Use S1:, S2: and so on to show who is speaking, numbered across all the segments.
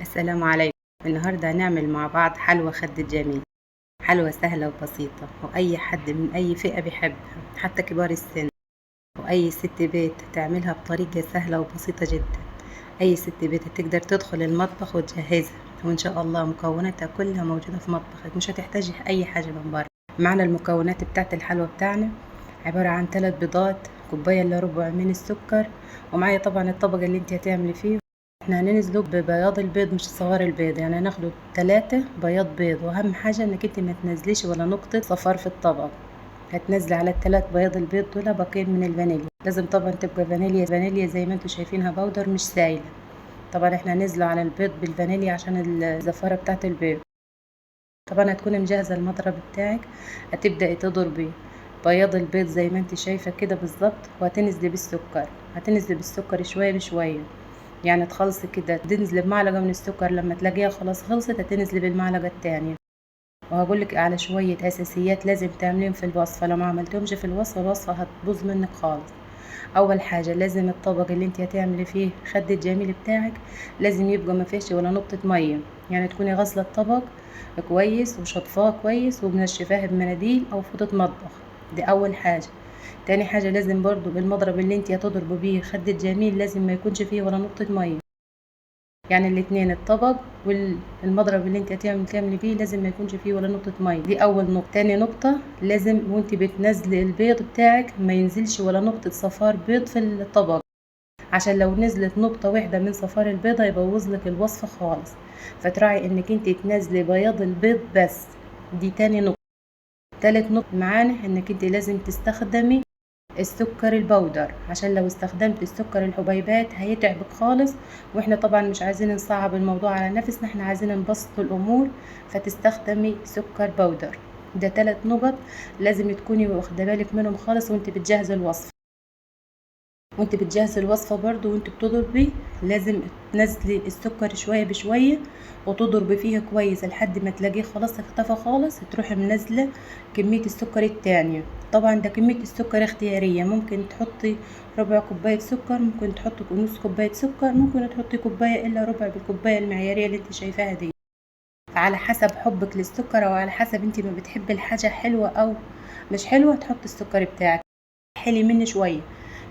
S1: السلام عليكم. النهاردة هنعمل مع بعض حلوى خد الجميل، حلوى سهلة وبسيطة وأي حد من أي فئة بيحبها حتى كبار السن، وأي ست بيت تعملها بطريقة سهلة وبسيطة جدا. أي ست بيت تقدر تدخل المطبخ وتجهزها، وإن شاء الله مكوناتها كلها موجودة في مطبخك، مش هتحتاجي أي حاجة من بره. معنا المكونات بتاعت الحلوى بتاعنا عبارة عن 3 بيضات، كوباية إلا ربع من السكر، ومعايا طبعا الطبق اللي انت هتعملي فيه. احنا هننزله ببياض البيض مش صفار البيض، يعني هناخده 3 بياض بيض، واهم حاجة انك انت ما تنزليش ولا نقطة صفار في الطبق. هتنزلي على ال3 بياض البيض دول باقين من الفانيليا، لازم طبعا تبقى فانيليا فانيليا زي ما انتم شايفينها powder مش سايلة. طبعا احنا هننزله على البيض بالفانيليا عشان الزفارة بتاعت البيض. طبعا هتكوني مجهزة المضرب بتاعك، هتبدأي تضربي بياض البيض زي ما انت شايفة كده بالظبط، وهتنزلي بالسكر، هتنزلي بالسكر شوية بشوية، يعني تخلصي كده تنزلي بمعلقة من السكر، لما تلاقيها خلاص خلصت هتنزلي بالمعلقة التانية. وهقولك على شوية أساسيات لازم تعمليهم في الوصفة، لو ما عملتهمش في الوصفة الوصفة هتبوظ منك خالص. أول حاجة لازم الطبق اللي انت هتعملي فيه خد الجميل بتاعك لازم يبقى ما فيهش ولا نقطة مية، يعني تكوني غاسلة الطبق كويس وشطفاه كويس ومنشفاه بمناديل أو فوطة مطبخ، دي أول حاجة. تاني حاجة لازم برضو بالمضرب اللي انت هتضربي بيه خد الجميل لازم ما يكونش فيه ولا نقطة مية، يعني الاتنين الطبق والمضرب اللي انت تعملي بيه لازم ما يكونش فيه ولا نقطة مية، دي أول نقطة. تاني نقطة لازم وانت بتنزلي البيض بتاعك ما ينزلش ولا نقطة صفار بيض في الطبق، عشان لو نزلت نقطة واحدة من صفار البيض هيبوظ لك الوصفة خالص، فتراعي انك انت تنزلي بياض البيض بس، دي تاني نقطة. تالت نقطة معانا انك انت لازم تستخدمي السكر البودر، عشان لو استخدمت السكر الحبيبات هيتعبك خالص، واحنا طبعا مش عايزين نصعب الموضوع على نفسنا، احنا عايزين نبسط الامور، فتستخدمي سكر بودر. ده 3 نقط لازم تكوني واخده بالك منهم خالص وانت بتجهزي الوصفه. وانت بتجهزي الوصفه برضو وانت بتضربي لازم تنزلي السكر شويه بشويه وتضربي فيها كويس لحد ما تلاقيه خلاص اختفى خالص، تروحي منزله كميه السكر التانية. طبعا ده كميه السكر اختياريه، ممكن تحطي ربع كوبايه سكر، ممكن تحطي نص كوبايه سكر، ممكن تحطي كوبايه الا ربع بالكوبايه المعياريه اللي انت شايفاها دي، على حسب حبك للسكر او على حسب انت ما بتحبي الحاجه حلوه او مش حلوه تحطي السكر بتاعك. حلي مني شويه،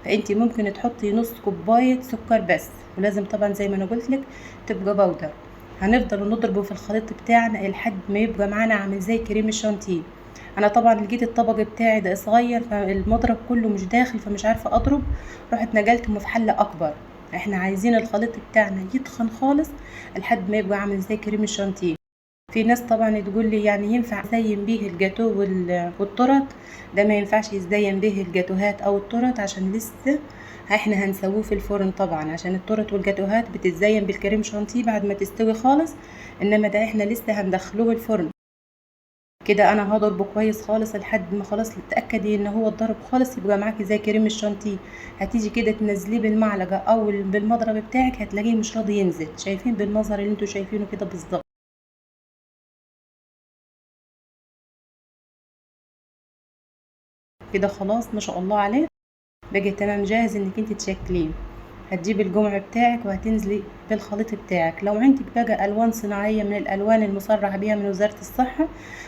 S1: فانت ممكن تحطي نص كوبايه سكر بس، ولازم طبعا زي ما انا قلت لك تبقى بودر. هنفضل نضربه في الخليط بتاعنا لحد ما يبقى معانا عامل زي كريم الشانتيه. انا طبعا لقيت الطبق بتاعي ده صغير فالمضرب كله مش داخل فمش عارفه اضرب، رحت نقلته في حله اكبر. احنا عايزين الخليط بتاعنا يتخن خالص لحد ما يبقى عامل زي كريم الشانتيه. في ناس طبعا تقول لي يعني ينفع ازين به الجاتو والتورت، ده ما ينفعش يزين به الجاتوهات او التورت عشان لسه احنا هنسويه في الفرن طبعا، عشان التورت والجاتوهات بتتزين بالكريم شانتيه بعد ما تستوي خالص، انما ده احنا لسه هندخلوه الفرن. كده انا هضربه كويس خالص لحد ما خلاص تتاكدي ان هو اتضرب خالص، يبقى معاكي زي كريم الشانتيه. هتيجي كده تنزليه بالمعلقه او بالمضرب بتاعك هتلاقيه مش راضي ينزل، شايفين بالمظهر اللي انتوا شايفينه كده بالظبط. كده خلاص ما شاء الله عليه بقى تمام جاهز انك انت تشكليه. هتجيبي الجمع بتاعك وهتنزلي بالخليط بتاعك. لو عندك بقى الوان صناعيه من الالوان المصرح بيها من وزاره الصحه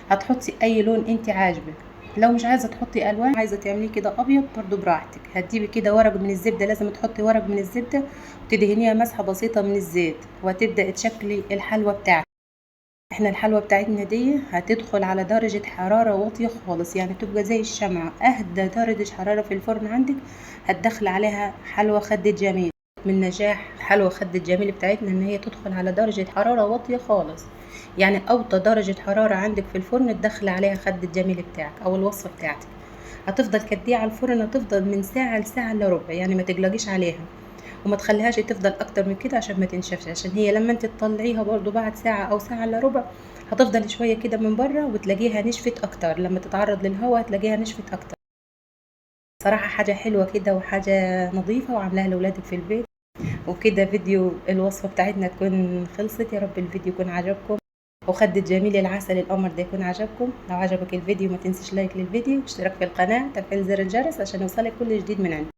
S1: هتحطي اي لون انت عاجبك، لو مش عايزه تحطي الوان عايزه تعمليه كده ابيض برضو براحتك. هتجيبي كده ورق من الزبده، لازم تحطي ورق من الزبده وتدهنيها مسحه بسيطه من الزيت، وهتبداي تشكلي الحلوه بتاعتك. احنا الحلوة بتاعتنا دي هتدخل على درجة حرارة واطية خالص، يعني تبقى زي الشمعة، اهدى درجة حرارة في الفرن عندك هتدخل عليها حلوى خد الجميل. من نجاح حلوى خد الجميل بتاعتنا ان هي تدخل على درجة حرارة واطية خالص، يعني اوطى درجة حرارة عندك في الفرن تدخل عليها خد الجميل بتاعك او الوصفة بتاعتك. هتفضل كديه على الفرن، هتفضل من ساعة لساعة الا ربع، يعني ما تقلقيش عليها وما تخليهاش تفضل اكتر من كده عشان ما تنشفش، عشان هي لما انت تطلعيها برضو بعد ساعة او ساعة الا ربع هتفضل شوية كده من بره وتلاقيها نشفت اكتر، لما تتعرض للهواء هتلاقيها نشفت اكتر. صراحة حاجة حلوة كده وحاجة نظيفة وعاملاها لأولادك في البيت. وكده فيديو الوصفة بتاعتنا تكون خلصت، يا رب الفيديو يكون عجبكم، وخد الجميل العسل القمر ده يكون عجبكم. لو عجبك الفيديو ما تنسيش لايك للفيديو واشتراك في القناة وتفعيل زر الجرس عشان يوصلك كل جديد من عندي.